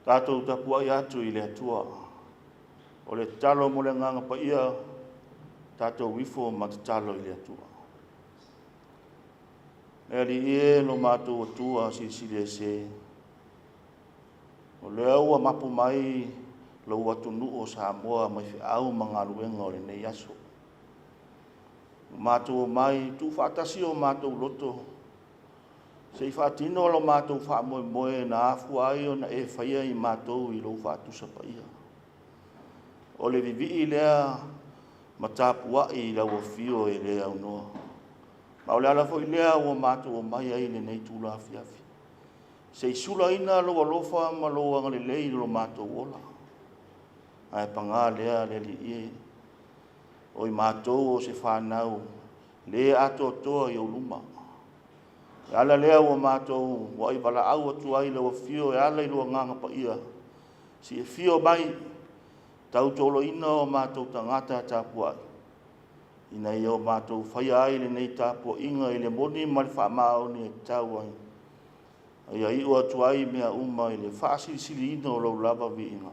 Tatou tapuai atu i le Atua. O le tatalo mo le Agaga Paia, tatou ifo ma tatalo i le Atua. Le Alii e, lo matou Atua Silisili Ese, o lea ua mapu mai lou atunuu o Samoa mai feau ma galuega o lenei aso. Ua matou omai tuufaatasi o matou loto se i faatino lo matou faamoemoe na afua ai ona e faia i matou i lou faatusa paia. O le vivii lea ma tapuai i lau afio e le aunoa. Ma o le ala foi lea ua matou omai ai i lenei itula afiafi, se i sulaina lou alofa ma lou agalelei i lo matou ola. Ae paga lea le Alii e, o i matou o se fanau le atoatoa i ou luma. O le ala lea ua matou muai valaau atu ai i lau afio e ala i lou Agaga Paia, se i afio mai tautualuaina o matou tagata tapuai, ina ia matou faia ai lenei tapuaiga i le moni ma le faamaoni e tatau ai, a ia iu atu ai mea uma i le faasilisiliina o lou lava viiga.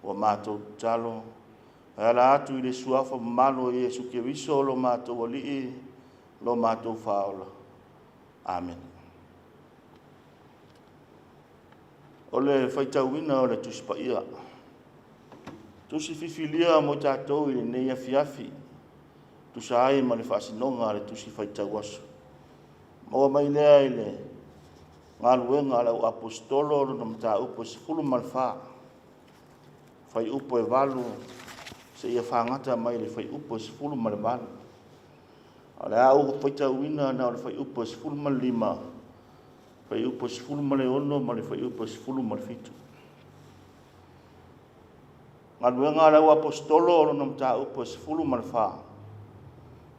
Ua matou tatalo e ala atu i le suafa mamalu o Iesu Keriso lo matou Alii, lo matou Faaola. Amene. O le faitauina o le Tusi Paia, tusi filifilia mo i tatou i lenei afiafi, tusa ai ma le faasinoga a le Tusi Faitau Aso. Maua mai lea i le Galuega a le Au Aposetolo lona mataupu e 14, fuaiupu e 8 seia fagata mai i le fuaiupu e 18. O le a ou faitauina na o le fuaiupu e 15, fuaiupu e 16 ma le fuaiupu e 17. Galuega a le Au Aposetolo lona mataupu e 14,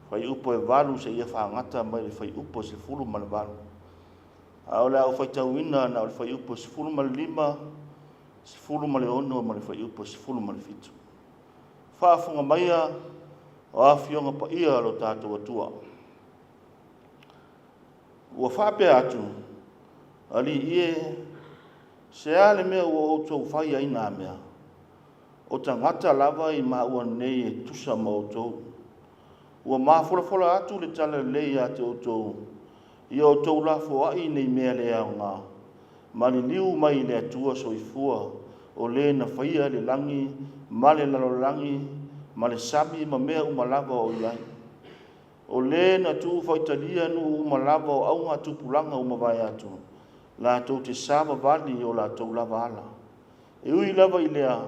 fuaiupu e 8 seia fagata mai i le fuaiupu e 18. A o le a ou faitauina na o le fuaiupu e 15, 16 ma le fuaiupu e 17. Faafofoga maia o Afioga Paia a lo tatou Atua. Ua faapea atu, Alii e, se a le mea ua outou fai ai na mea? O tagata lava i maua nei e tusa ma outou. Ua mafolafola atu le talalelei ia te outou, ia outou lafoai nei mea le aoga, ma liliu mai i le Atua soifua, o le na faia le lagi ma le lalolagi ma le sami ma mea uma lava o i ai. O le na tuufaitalia nuu uma lava o augatupulaga ua mavae atu, latou te savavali i o latou lava ala. E ui lava i lea,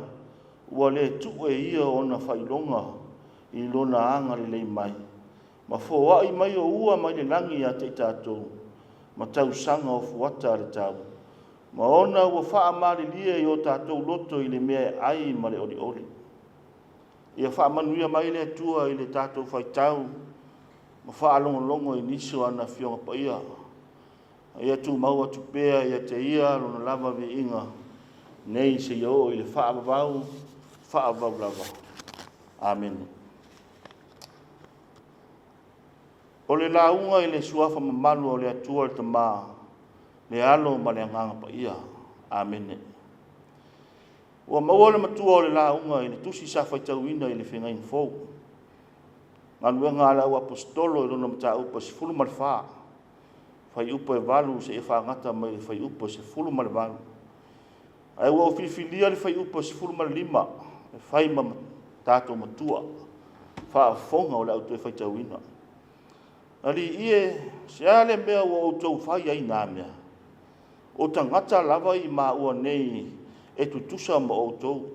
ua le tuu e ia ona faailoga i lona agalelei mai, ma foai mai o ua mai le lagi ia te i tatou, ma tausaga o fuata a le tau, ma ona ua faamalilie i o tatou loto i le mea e ai ma le olioli. Ia faamanuia mai le Atua i le tatou faitau ma faalogologo i nisi o ana Afioga Paia. A ia tumau atu pea ia te Ia lona lava viiga nei seia oo i le faavavau, faavavau lava. Amene. O le lauga i le suafa mamalu o le Atua le Tama, le Alo ma le Agaga Paia. Amene. Ua maua le matua o le lauga i le tusi sa faitauina i le Feagaiga Fou. Galuega a le Au Aposetolo i lona mataupu e 14, fuaiupu e 8 seia fagata mai i le fuaiupu e 18. Ae ua ou filifilia le fuaiupu e 15 e fai ma tatou matua faafofoga o le a ou toe faitauina. Alii e, se a le mea ua outou fai ai na mea? O tagata lava i maua nei e tutusa ma outou.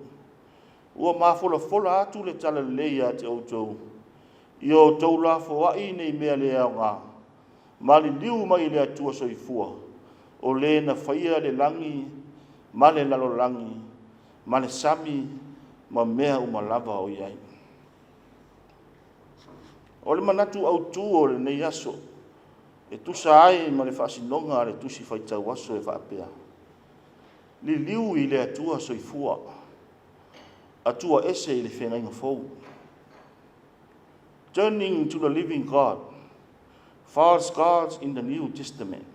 Ua mafolafola atu le talalelei ia te outou, ia outou lafoai nei mea le aoga, ma liliu mai i le Atua soifua, o le na faia le lagi ma le lalolagi ma le sami ma mea uma lava o i ai. O le manatu autu o lenei aso e tusa ai ma le faasinoga a le Tusi Faitau Aso e faapea: Liliu i le Atua soifua, Atua ese i le Feagaiga Fou. Turning to the living God, false gods in the New Testament.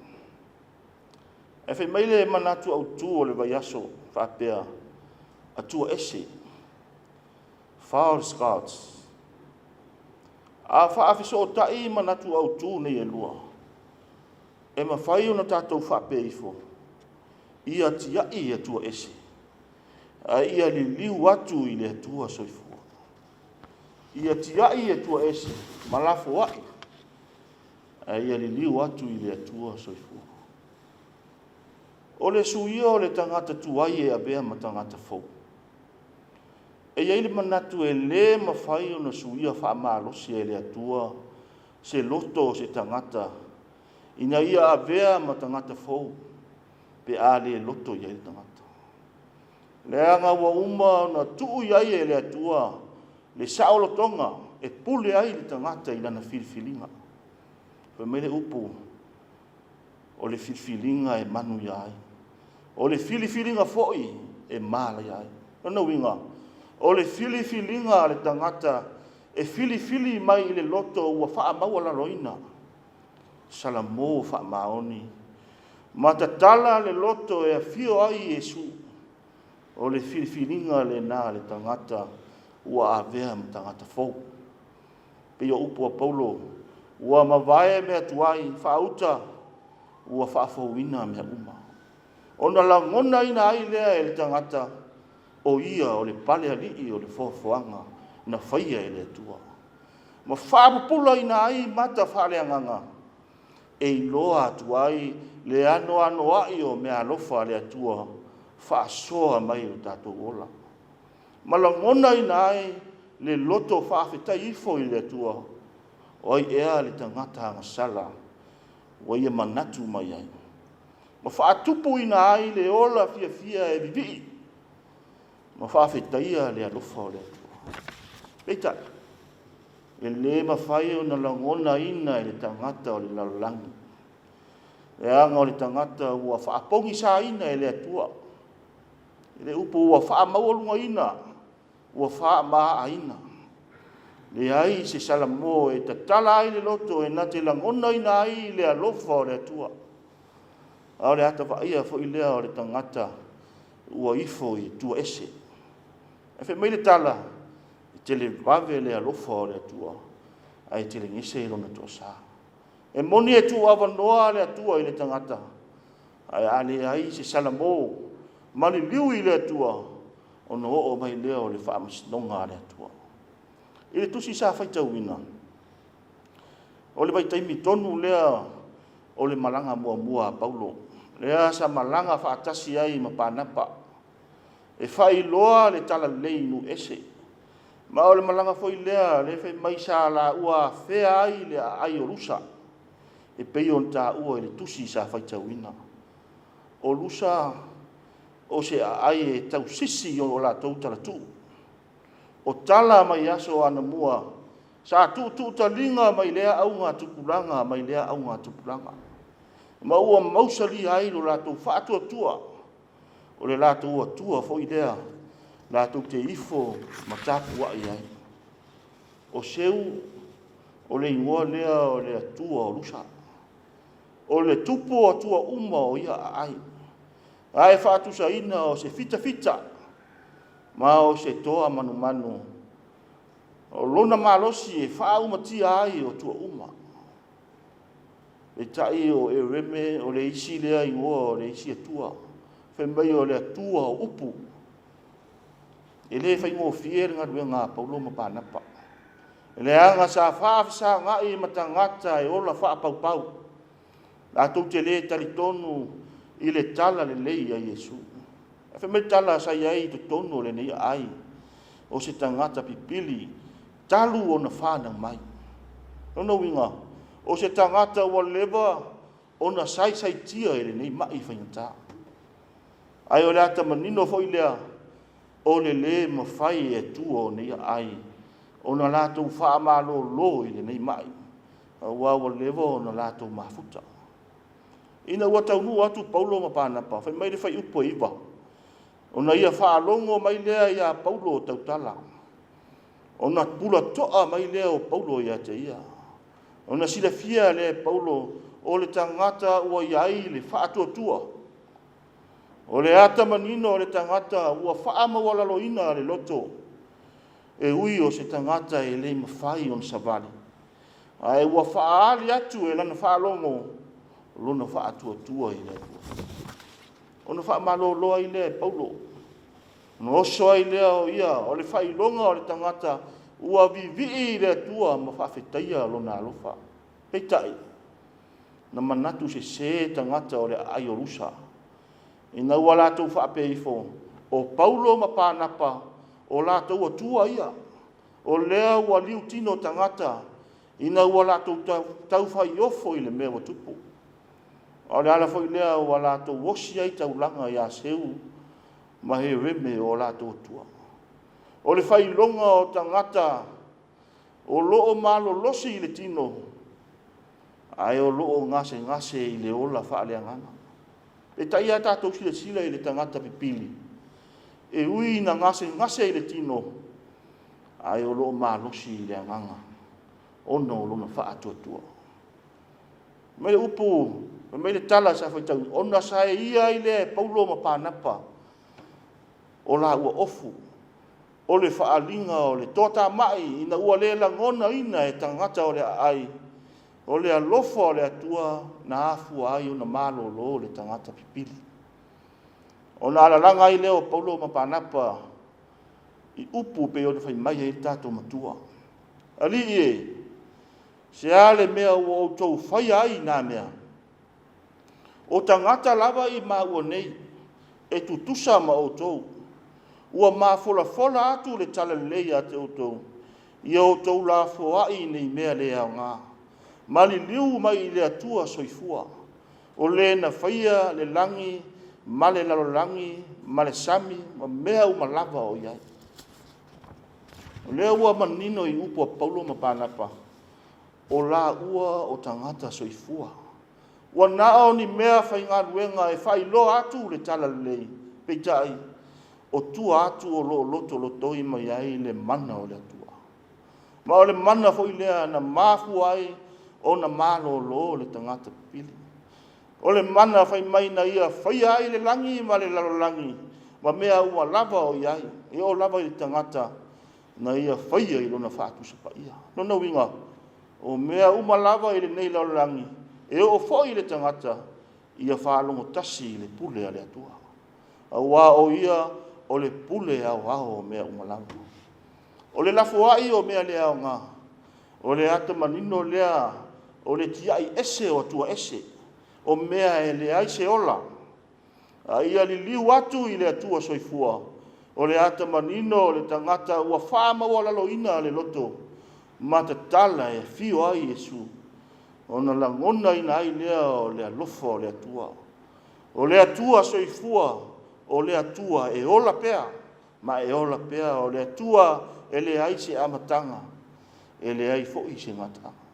Ae fai mai le manatu autu o le vaiaso faapea, Atua ese, false gods. A faafesootai manatu autu nei e lua, e mafai ona tatou faapea ifo, ia tiai Atua ese, ae ia liliu atu i le Atua soifua. Ia tiai Atua ese ma lafoai, ae ia liliu atu i le Atua soifua. O le suia o le tagata tuai e avea ma tagata fou. E i ai le manatu e le mafai ona suia faamalosi e le Atua se loto o se tagata ina ia avea ma tagata fou pe a le loto i ai le tagata. Leaga ua uma ona tuu i ai e le Atua le saolotoga e pule ai le tagata i lana filifiliga. Fai mai le upu, o le filifiliga e manuia ai, o le filifiliga foi e malaia ai. Lona uiga, o le filifiliga a le tagata e filifili mai i le loto ua faamaualaloina, salamo faamaoni, ma tatala le loto e afio ai Iesu. O le filifiliga lena a le tagata ua avea ma tagata fou. Pei o upu a Paulo, ua mavae mea tuai, faauta ua faafouina mea uma. Ona lagonaina ai lea e le tagata o ia o le palealii o le foafoaga na faia e le Atua, ma faapupulaina ai mata faaleagaga e iloa atu ai le anoanoai o meaalofa a le Atua faasoa mai i lo tatou ola, ma lagonaina ai le loto faafetai ifo i le Atua. O ai ea le tagata agasala ua ia manatu mai ai, ma faatupuina ai le ola fiafia e vivii ma faafetaia le alofa o le Atua. Peitai, e le mafai ona lagonaina e le tagata o le lalolagi, leaga o le tagata ua faapogisaina e le Atua, i le upu ua faamaualugaina, ua faamaaina. Leai se salamo e tatala ai le loto e na te lagonaina ai le alofa o le Atua. A o le ata vaaia foi lea o le tagata ua ifo i atua ese. Ae fai mai le tala, e televave le alofa o le Atua, ae telegese lona toasa. E moni e tuuavanoa le Atua i le tagata, ae a leai se salamo ma liliu i le Atua, ona oo mai lea o le faamasinoga a le Atua. I le tusi sa faitauina, o le vaitaimi tonu lea o le malaga muamua a Paulo, lea sa malaga faatasi ai ma Panapa, e faailoa le talalelei i nuu ese. Ma o le malaga foi lea le fai mai sa laua afea ai le aai o Lusa, e pei ona taua i le tusi sa faitauina. O Lusa o se aai e tausisi i o latou talatuu. O tala mai aso anamua sa tuutuutaliga mai lea augatupulaga mai lea augatupulaga, ma ua mausalia ai lo latou faatuatua, o le latou Atua foi lea latou te ifo ma tapuai ai. O Seu, o le igoa lea o le Atua o Lusa, o le tupu o atua uma o ia aai, ae faatusaina o se fitafita ma o se toa manumanu, o lona malosi e faaumatia ai o atua uma. Peitai o Ereme o le isi lea igoa o le isi Atua, fai mai o le Atua o upu. E le faigofie le galuega a Paulo ma Panapa, leaga sa faafesagai ma tagata e ola faapaupau, latou te le talitonu i le tala lelei a Iesu. Ae fai mai le tala sa i ai i totonu o lenei aai, o se tagata pipili talu ona fanau mai. Lona uiga, o se tagata ua leva ona saisaitia i lenei mai faigata. Ae o le ata manino foi lea, o le le mafai e Atua o nei aai ona latou faamalolo i lenei mai, aua ua leva ona latou mafuta. Ina ua taunuu atu Paulo ma Panapa, fai mai le fuaiupu e 9, ona ia faalogo mai lea ia Paulo tautala, ona tulatoa mai lea o Paulo ia te ia, ona silafia lea e Paulo o le tagata ua i ai le faatuatua. O le ata manino o le tagata ua faamaualaloina le loto, e ui o se tagata e le mafai ona savali, ae ua faaali atu e lana faalogo lona faatuatua i le Atua. Ona faamalolo ai lea e Paulo, ona oso ai lea o ia, o le faailoga o le tagata ua vivii i le Atua ma faafetaia lona alofa. Peitai, na manatu sese tagata o le aai o Lusa, ina ua latou faapea ifo, o Paulo ma Panapa o latou atua ia, o lea ua liutino tagata ina ua latou taufaiofo i le mea ua tupu. A o le ala foi lea ua latou osi ai taulaga ia Seu ma Hereme o latou atua. O le faailoga o tagata o lo o malolosi i le tino, ae o lo o gasegase i le ola faaleagaga. Peitai a tatou silasila i le tagata pipili, e ui ina gasegase i le tino, ae o lo o malosi i le agaga ona o lona faatuatua. Fai mai le upu, fai mai le tala sa faitauina, ona saeia ai lea e Paulo ma Panapa o laua ofu, o le faaaliga o le toatamai ina ua le lagonaina e tagata o le aai o le alofa o le Atua na afua ai ona malolo le tagata pipili. Ona alalaga ai lea o Paulo ma Panapa i upu pei ona fai mai ai le tatou Matua. Alii e, se a le mea ua outou faia ai na mea? O tagata lava i maua nei, e tutusa ma outou, ua mafolafola atu le talalelei ia te outou, ia outou lafoai nei mea le aoga, ma liliu mai i le Atua soifua, o le na faia le lagi ma le lalolagi ma le sami ma mea uma lava o i ai. O lea ua manino i upu a Paulo ma Panapa, o laua o tagata soifua. Ua na o ni mea faigaluega e faailoa atu le talalelei, peitai, o tua atu o lo o lotolotoi mai ai le mana o le Atua. Ma o le mana foi lea na mafua ai ona malolo le tagata pipili. O le mana fai mai na ia faia ai le lagi ma le lalolagi ma mea uma lava o i ai, e oo lava i le tagata na ia faia i lona faatusa paia. Lona uiga, o mea uma lava i lenei lalolagi, e oo foi i le tagata, ia faalogotasi i le pule a le Atua. Aua o ia o le pule aoao o mea uma lava. O le lafoai o mea le aoga, o le ata manino lea o le tiai ese o atua ese, o mea e leai se ola, a ia liliu atu i le Atua soifua, o le ata manino o le tagata ua faamaualaloina le loto ma tatala e afio ai Iesu, ona lagonaina ai lea o le alofa o le Atua. O le Atua soifua, o le Atua e ola pea ma e ola pea, o le Atua e leai se amataga, e leai foi se gataaga.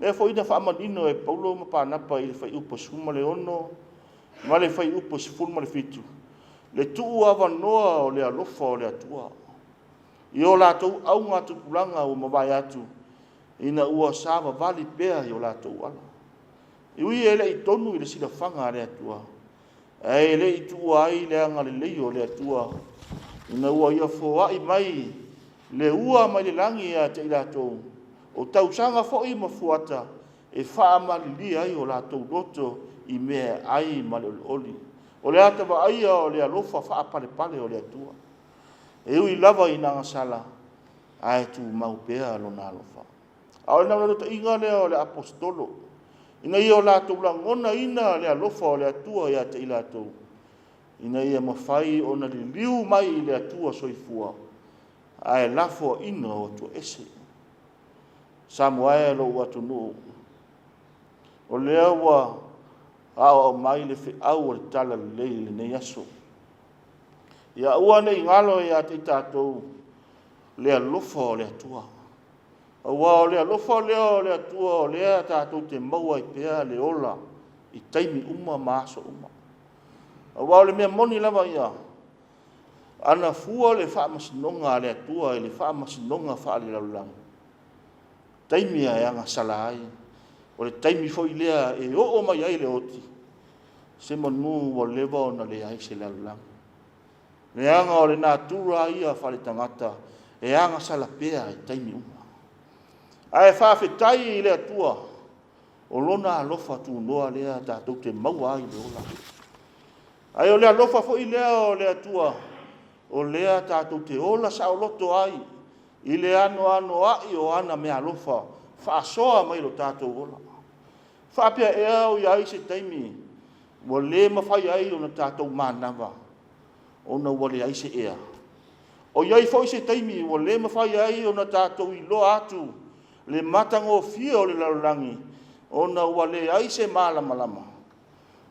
Lea foi na faamanino e Paulo ma Panapa i le fuaiupu 16 ma le fuaiupu 17, le tuuavanoa o le alofa o le Atua i o latou augatupulaga ua mavae atu, ina ua savavali pea i o latou ala. E ui e le i tonu i le silafaga a le Atua, ae le i tuua ai le agalelei o le Atua, ina ua ia foai mai le ua mai le lagi ia te i latou, o tausaga foi ma fuata e faamalilie ai o latou loto i mea e ai ma le olioli. O le ata vaaia o le alofa faapalepale o le Atua. E ui lava ina agasala, ae tumau pea lona alofa. A o le naunautaiga lea o le aposetolo, ina ia o latou lagonaina le alofa o le Atua ia te i latou, ina ia mafai ona liliu mai i le Atua soifua, ae lafoaina o Atua ese. Samoa e lou atunuu, o lea ua aoao mai le feau o le talalelei i lenei aso. Ia aua ne i galo ia te i tatou le alofa o le Atua. Aua o le alofa lea o le Atua o lea tatou te maua ai pea le ola i taimi uma ma aso uma. Aua o le mea moni lava ia, ana fua le faamasinoga a le Atua i le faamasinoga faalelalolagi, taimi e agasala ai, o le taimi foi lea e oo mai ai le oti. se manu ua leva ona leai se lalolagi. Leaga o le natura ia faale-tagata e agasala pea i taimi uma. Ae faafetai i le Atua o Lona alofa tunoa lea tatou te maua ai le ola. Ae o le alofa foi lea o le Atua, o lea tatou te ola saoloto ai i le anoanoai o ana meaalofa faasoa mai lo tatou ola. E faapea ea o i ai se taimi ua le mafai ai ona tatou manava ona ua leai se ea? O i ai foi se taimi ua le mafai ai ona tatou iloa atu le matagofie o le lalolagi ona ua leai se malamalama?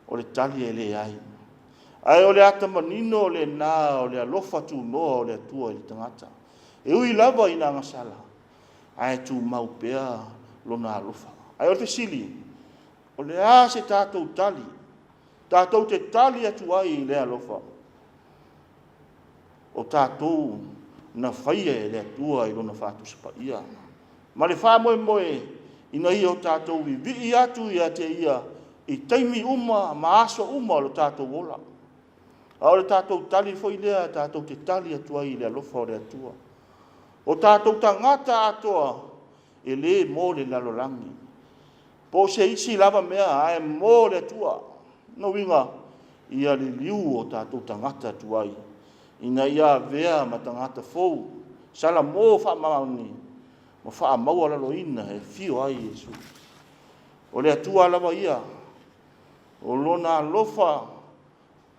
O le tali e leai. Ae o le ata manino lena o le alofa tunoa o le Atua i le tagata. E ui lava ina agasala, ae tumau pea lona alofa. Ae o le fesili, o le a se tatou tali tatou te tali atu ai i lea alofa? O tatou na faia e le Atua i lona faatusa paia ma le faamoemoe ina ia o tatou vivii atu ia te Ia i taimi uma ma aso uma o lo tatou ola. A o le tatou tali foi lea tatou te tali atu ai i le alofa o le Atua. O tatou tagata atoa, e le mo le lalolagi po o se isi lava mea, ae mo le Atua. Lona uiga, ia liliu o tatou tagata tuai ina ia avea ma tagata fou, salamo faamaoni ma faamaualaloina e afio ai Iesu. O le Atua lava ia, o Lona alofa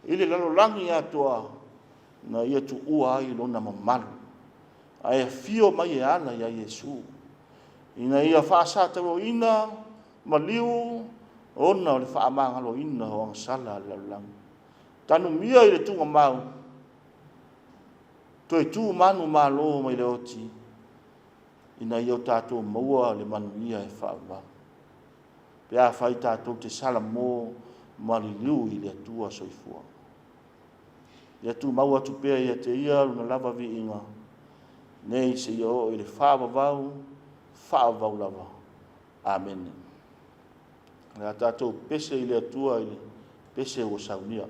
i le lalolagi atoa, na Ia tuua ai Lona mamalu, ae afio mai e ala ia Iesu, ina ia faasatauaina maliu ona o le faamagaloina o agasala a le lalolagi. Tanumia i le tugamau, toe tu manumalo mai le oti, ina ia o tatou maua le manuia e faavavau, pe afai tatou te salamo ma liliu i le Atua soifua. Ia tumau atu pea ia te Ia lona lava viiga, nei seia oo i le faavavau, faavavau lava. Amene. O le a tatou pese i le Atua i le pese ua saunia.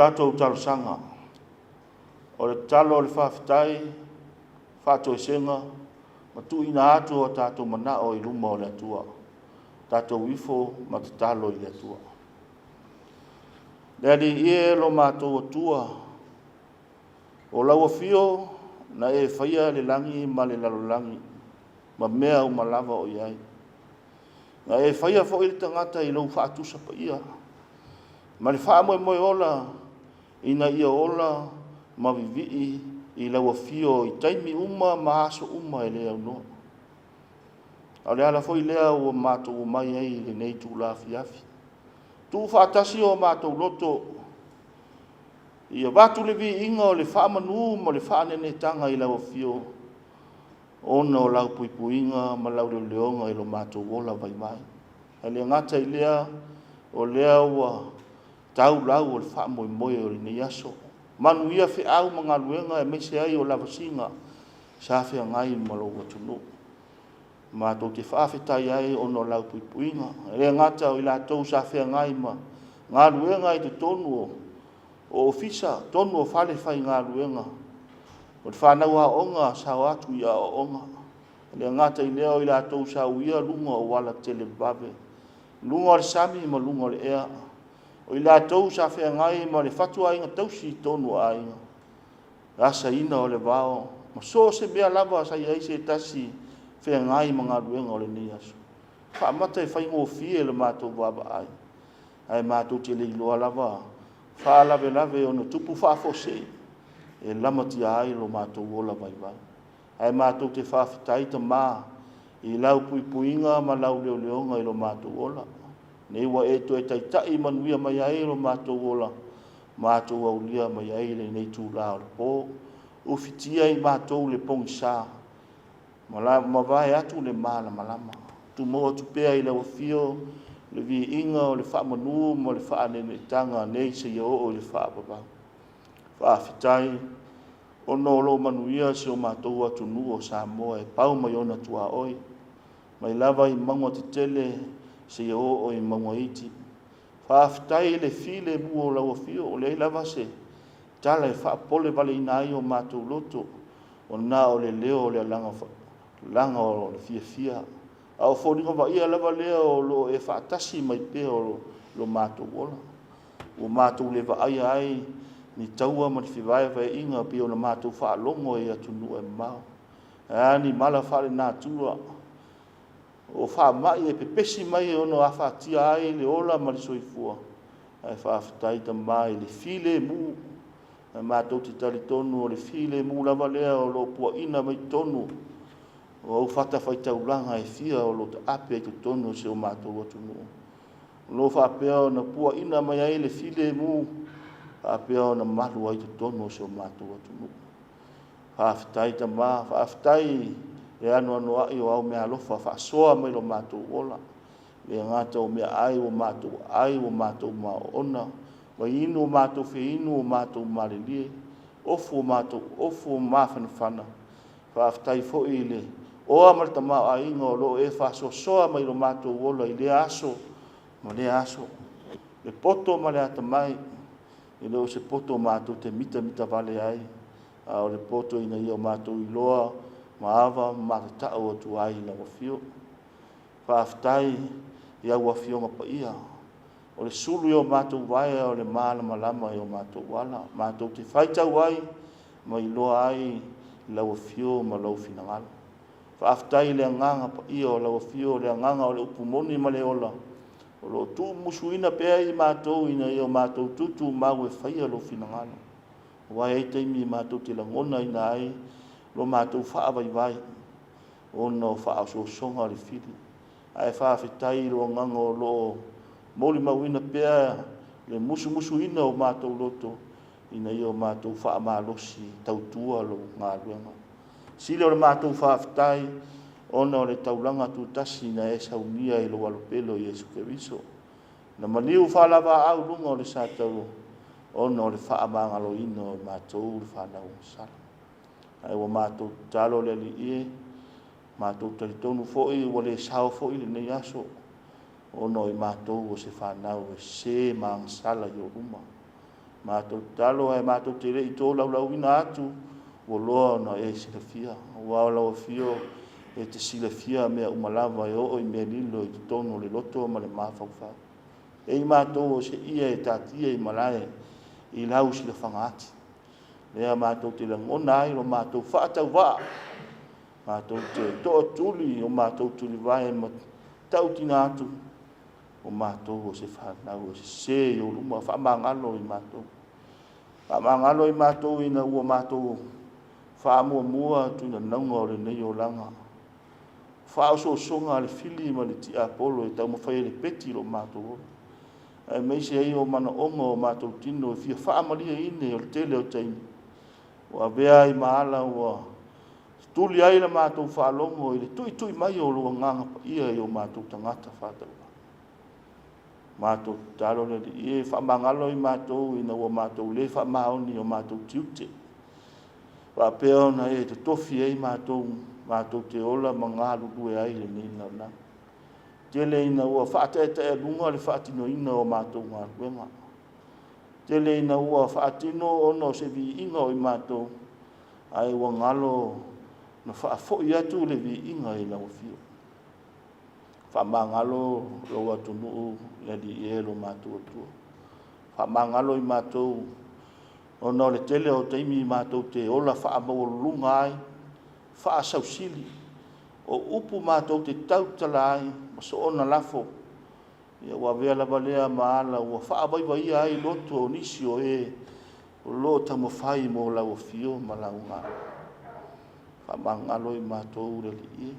tatou talosaga, o le tatalo o le faafetai, faatoesega ma tuuina atu o tatou manao i luma o le Atua. Tatou ifo ma tatalo i le Atua. Le Alii e lo matou Atua, o lau afio na e faia le lagi ma le lalolagi ma mea uma lava o i ai. Na e faia foi le tagata i lou faatusa paia ma le faamoemoe ola ina ia ola ma vivii i lau afio i taimi uma ma aso uma e le aunoa. A o le ala foi lea ua matou omai ai i lenei itula afiafi, tuufaatasi o matou loto ia avatu le viiga o le faamanu ma le faanenetga i lau afio, ona o lau puipuiga ma lau leoleoga i lo matou ola vaivai. Ae le gata i lea, o lea ua tau lau o le faamoemoe o lenei aso. Manuia feau ma galuega aemaise ai o lavasiga sa feagai ma lou atunuu. Matou te faafetai ai ona o lau puipuiga. E le gata o i latou sa feagai ma galuega i totonu o ofisa, totonu o falefaigaluega, o le fanau aoga sa o atu i aoaoga. E le gata i lea o i latou sa uia luga o auala televavave, luga o le sami ma luga o le ea. O i latou sa feagai ma le fatuaiga tausi i totonu o aiga, le asaina o le vao, ma so o se mea lava sa i ai se tasi feagai ma galuega o lenei aso. Faamata e faigofie le matou vaavaai, ae matou te le iloa lava faalavelave e ono tupu faafuasei e lamatia ai lo matou ola vaivai. Ae matou te faafetai Tama i lau puipuiga ma lau leoleoga i lo matou ola. Nei ua e toe taitai manuia mai ai lo matou ola, matou aulia mai ai lenei itula o le po. Ufitia i matou le pogisa, mavae atu le malamalama. Tumau atu pea i lau afio le viiga o le faamanu ma le faaneeneetaga nei seia oo i le faavavau. Faafetai ona o lo o manuia si o matou atunuu o Samoa e pau mai ona tuaoi, mai lava i mauga tetele seia oo i mauga iti. Faafetai i le filemu o lau afio, ua leai lava se tala e faapolevaleina ai o matou loto, ona o le leo o le alaga o le fiafia. A o foliga vaaia lava lea o lo o e faatasi mai pea o lo matou ola, ua matou le vaaia ai ni taua ma ni fevaevaeaiga pei ona matou faalogo i atunuu e mamao. Ae a ni mala faalenatura o faamai e pepesi mai e ono afatia ai le ola ma le soifua, ae faafetai Tama i le filemu. Ae matou te talitonu o le filemu lava lea o lo o puaina mai totonu o au fatafaitaulaga e fia o lo o taape i totonu o si o matou atunuu. O lo o faapea ona puaina mai ai le filemu, faapea ona malu ai totonu o si o matou atunuu. Faafetai Tama, faafetai le anoanoai o au meaalofa faasoa mai lo matou ola. Le gata o meaai ua matou aai, ua matou maona, vaiinu ua matou feinu, ua matou malilie, ofu ua matou ofu mafanafana. Faafetai foi i le oa ma le tamaoaiga o lo o e faasoasoa mai lo matou ola i lea aso ma lea aso. Le poto ma le atamai, e le o se poto matou te mitamitavale ai, a o le poto ina ia matou iloa ma ava ma matatau atu ai i lau afio. Faafetai i au Afioga Paia, o le sulu i o matou vae, o le malamalama i o matou ala, matou te faitau ai ma iloa ai lau afio ma lou finagalo. Faafetai i le Agaga Paia o lau afio, o le Agaga o le upu moni ma le ola, o lo o tuumusuina pea i matou ina ia matou tutumau e faia lou finagalo. Aua e i ai taimi matou te lagonaina ai lo matou faavaivai ona o faaosoosoga o le fili. Ae faafetai i lou Agaga o lo o molimauina pea le musumusuina o matou loto ina ia matou faamalosi tautua lou galuega. Sili o le matou faafetai ona o le taulaga tutasi na e saunia i lou alopele o Iesu Keriso. Na maliu faalavaau luga o le satauro ona o le faamagaloina o matou le fanau agasala. Ae ua matou tatalo le Alii e, matou talitonu foi ua le sao foi lenei aso ona o i matou o se fanau e sese ma agasala i ou luma. Matou tatalo ae matou te le i tolaulauina atu, ua loa ona e silafia, aua o lau afio e te silafia mea uma lava e oo i mea lilo i totonu o le loto ma le mafaufau. E i matou o seia e taatia i malae i lau silafaga ati. Lea matou te lagona ai lo matou faatauvaa, matou te tootuli o matou tulivae ma tautina atu, o matou o se fanau e sese i ou luma, faamagalo i matou. Faamagalo i matou ina ua matou faamuamua tuinanauga o lenei olaga. Faaosoosoga a le fili ma le tiapolo e taumafai e lepeti lo matou ola. Aemaise ai o manaoga o matou tino e fia faamalieina o le tele o taimi. Ua avea ai ma ala ua tuli ai la matou faalogo i le tuitui mai o lou agaga paia i o matou tagata faatauvaa. Matou tatalo le Alii e faamagalo i matou ina ua matou le faamaoni o matou tiute. Faapea ona e totofi ai matou, matou te ola ma galulue ai i lenei lalolagi. Tele ina ua faataetaealuga le faatinoina o matou galuega. Tele ina ua faatino ona o se viiga o i matou, ae ua galo na faafoi atu le viiga i lau Afio. Faamagalo lou atunuu le Alii e lo matou Atua. Faamagalo i matou ona o le tele o taimi matou te ola faamaualuluga ai, faasausili, o upu matou te tautala ai ma soona lafo, ia ua avea lava lea ma ala ua faavaivaia ai loto o nisi o e o lo o taumafai mo lau afio ma lau galuega. Faamagalo i matou le Alii e.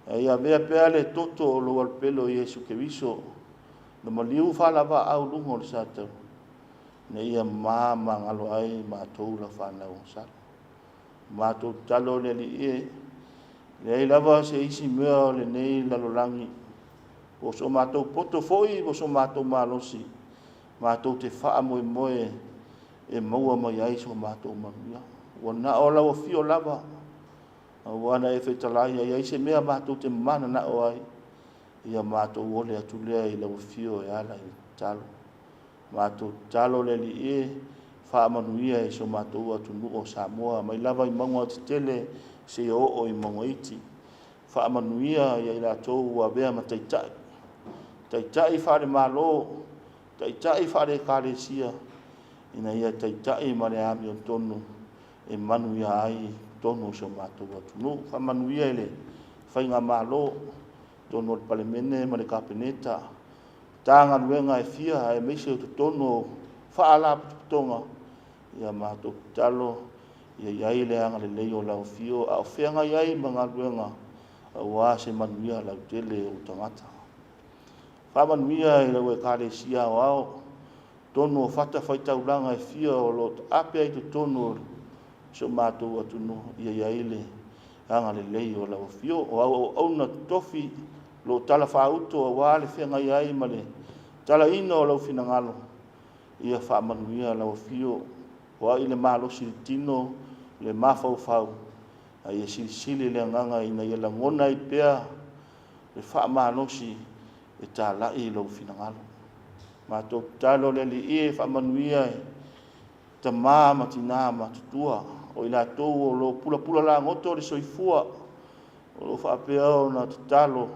Ae avea pea le toto o lou alopelo o Iesu Keriso na maliu faalaváau luga o le sataua, ina ia mamagalo ai matou lau fanau agasala. Matou tatalo le Alii e, leai lava se isi mea o lenei lalolagi, po o so matou poto foi po o so matou malosi, matou te faamoemoe e maua mai ai so matou manuia. Ua na o lau afio lava, aua na e fetalai a i ai se mea matou te mananao ai, ia matou ole atu lea i lau afio e ala i le tatalo. Matou tatalo le Alii e, faamanuia i so matou atunuu o Samoa, mai lava i mauga tetele seia oo i mauga iti. Faamanuia ia i latou ua avea ma taitai, taitai faale-Malo, taitai faale-Ekalesia, ina ia taitai ma le amiotonu e manuia ai totonu o si o matou atunuu. Faamanuia i le faigamalo, totonu o le Palemene ma le Kapeneta, Matagaluega e fia aemaise o totonu o faalapotopotoga, ia matou tatalo ia i ai le agalelei o lau afio a o feagai ai ma galuega aua se manuia lautele o tagata. Faamanuia i lau Ekalesia Aoao, totonu o fatafaitaulaga e fia o lo o taape ai totonu o si o matou atunuu, ia i ai le agalelei o lau afio. O au auauna totofi o lo o talafaauto aua le feagai ai ma le talaina o lau finagalo, ia faamanuia lau afio, foai le malosi i le tino, le mafaufau, a ia silisili le agaga ina ia lagona ai pea le faamalosi e talai i lou finagalo. Matou tatalo le Alii e faamanuia i tama ma tina matutua, o i latou o lo o pulapula lagoto le soifua, o lo o faapea ona tatalo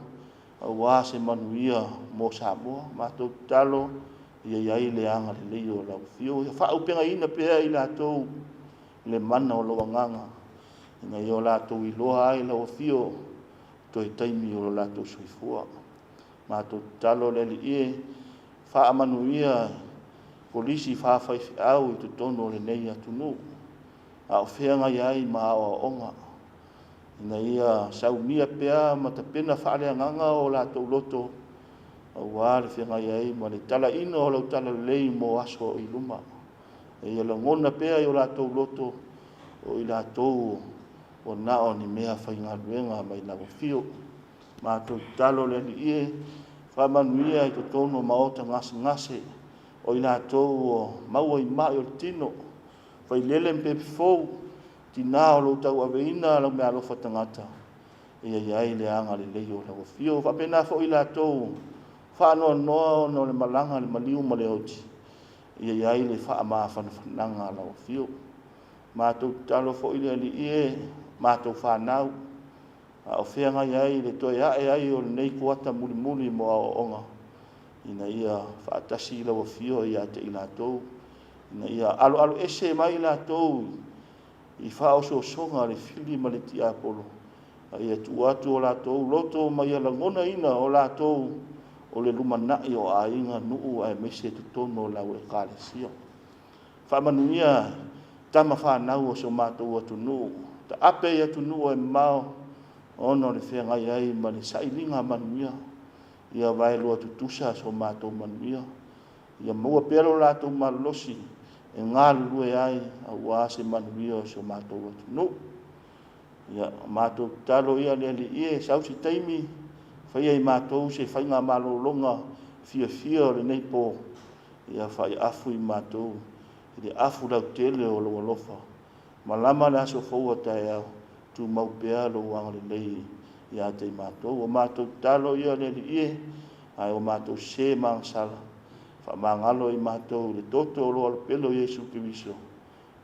aua se manuia mo Samoa. Matou tatalo ia i ai le agalelei o lau afio, ia faaauupegaina pea i latou le mana o lou agaga, ina ia o latou iloa ai lau afio toe taimi o lo latou soifua. Matou tatalo le Alii e faamanuia kolisi faafaifeau i totonu o lenei atunuu, a o feagai ai ma aoaoga, ina ia saumia pea ma tapena faaleagaga o latou loto aua le feagai ai ma le talaina o lau talalelei mo aso i luma. Ia lagona pea i o latou loto o i latou ua na o ni mea faigaluega mai lau afio. Matou tatalo le Alii e faamanuia i totonu o maota gasegase, o i latou ua maua i mai o le tino, failele ma pepe fou, tina o lo o tauaveina lau meaalofa tagata, ia i ai le agalelei o lau afio. Faapena foi i latou faanoanoa ona o le malaga, le maliu ma le oti, Ia i ai le faamafanafanaga a lau afio. Matou tatalo foi le Alii e, matou fanau, a o feagai ai le toe ae ai o lenei kuata mulimuli mo aoaoga, ina ia faatasi lau afio ia te i latou, ina ia aloaloese mai i latou i faaosoosoga a le fili ma le tiapolo, a ia tuu atu o latou loto ma ia lagonaina o latou o le lumanai o aiga, nuu aemaise totonu o lau Ekalesia. Faamanuia tama fanau o si o matou atunuu, taape i atunuu e mamao ona o le feagai ai ma le sailiga manuia, ia vaelua tutusa so matou manuia, ia maua pea lo latou malolosi e galulue ai aua se manuia o si o matou atunuu. Ia, matou tatalo ia le Alii e, sau se taimi faia i matou se faiga malologa fiafia o lenei po, ia faiafu i matou i le afu lautele o lou alofa. Malama le aso fou a taeao, tumau pea lou agalelei ia te i matou. O matou tatalo ia le Alii e, ae o matou sē ma agasala, faamagalo i matou i le toto o lou Alopele o Iesu Keriso,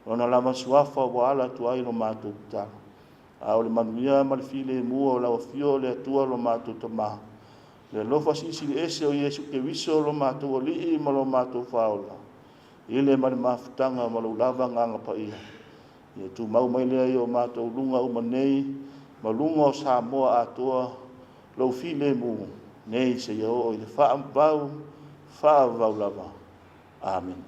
Lona lava suafa ua ala atu ai lo matou tatalo. A o le manuia ma le filemu o lau afio o le Atua lo matou Tama, le alofa silisili ese o Iesu Keriso lo matou Alii ma lo matou Faaola, i le ma le mafutaga ma lou lava Agaga Paia, ia tumau mai lea i o matou luga uma nei ma luga o Samoa atoa, lou filemu nei seia oo i le faavavau, faavavau lava. Amene.